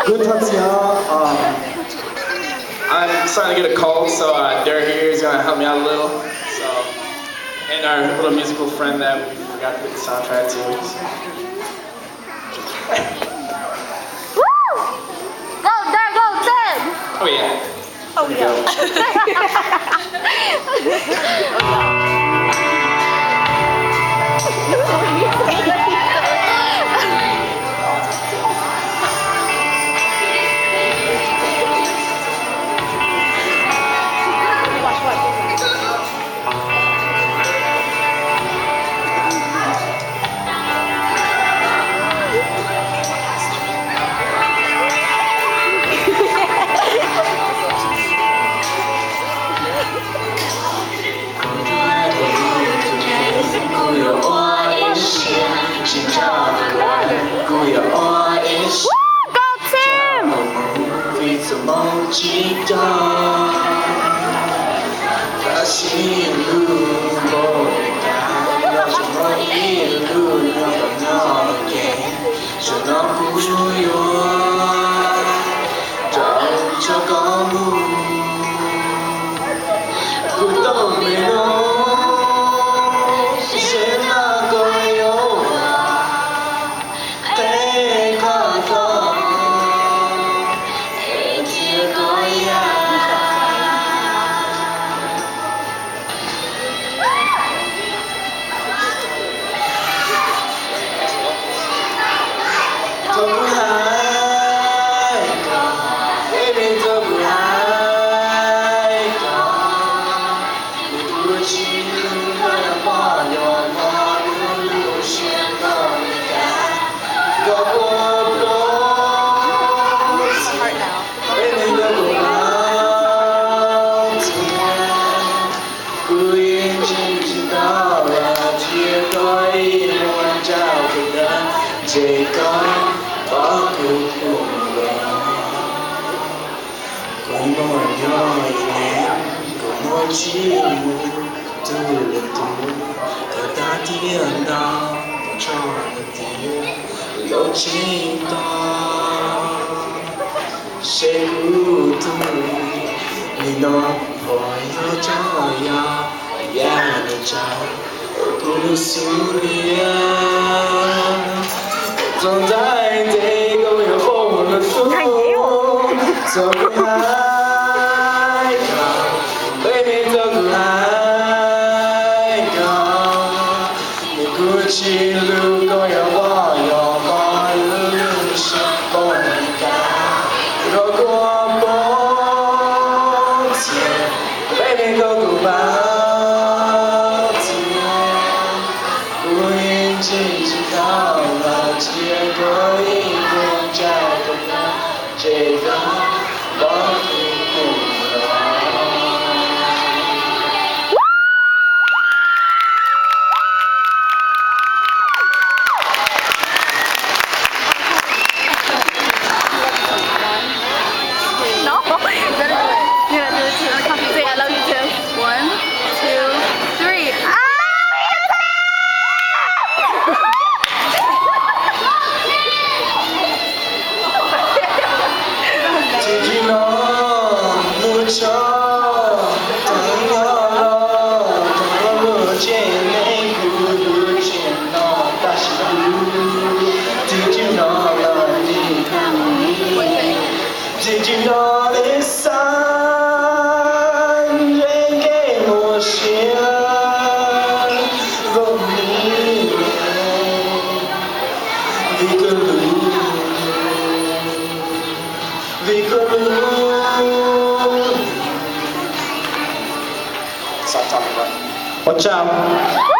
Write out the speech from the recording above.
Good luck, y'all. Um, I'm starting to get a cold, so uh, Derek here is gonna help me out a little. So, and our little musical friend that we forgot to put the soundtrack to. Woo! Go, Derek, go, Tim! Oh yeah. Oh yeah. Kuv yuav ua ib siab tsis nco kuv, kuv yuav ua ib siab. Go Tim! Vim txoj hmoov tsis cog, tab sis lub npaum li cas los tsuas muaj ib lub nyob tom no ces, zaum no kuv yuav rau tso koj mus. Kuv tau me no, seb mas koj yuav ua qheb koj txoj, es cia koj yam. Txog kuv hais koj, baby, txog kuv hais koj, kuv tsis hlub koj, yog poj yog mov, kuv lub siab npaum li cas, koj puas paub thiab, baby, koj puas paub thiab. Kuv yeej ntseeg tsis tau los cia koj ib muag ntsaj tus dab, ntshe koj pom kuv puas los. Kuv muaj nyob ib leeg, kuv muaj tsis mus tug lwm tus, thaum tag tiam ntau, tso lwm tiam lub tsev nto. Seb kuv tus me no puas yog tso yog yam li cas, kuv lub xub liab txog ntais ntes koj yuav poob lub xub. Txog kuv hais koj, baby, txog kuv hais koj, kuv tsis hlub koj, yog poj yog mov, kuv lub siab npaum li cas, koj puas paub thiab, baby, koj puas paub thiab. Kuv yeej ntseeg tsis tau los cia koj ib muag ntsaj tus dab, ntshe koj pom kuv puas los. No. You're gonna do it too. Say, "I love you too." One, two, three. Ah! Tsis ntsib no hnub tshaj tawm nyob los tau lub tsev neeg, kuv lub tsev no, tab sis kuv tsis ntsib no los nim kuv tsis ntsib no li xav, ntshe kev muaj sia zoo li vim koj lub, vim koj lub. Ua tsaug.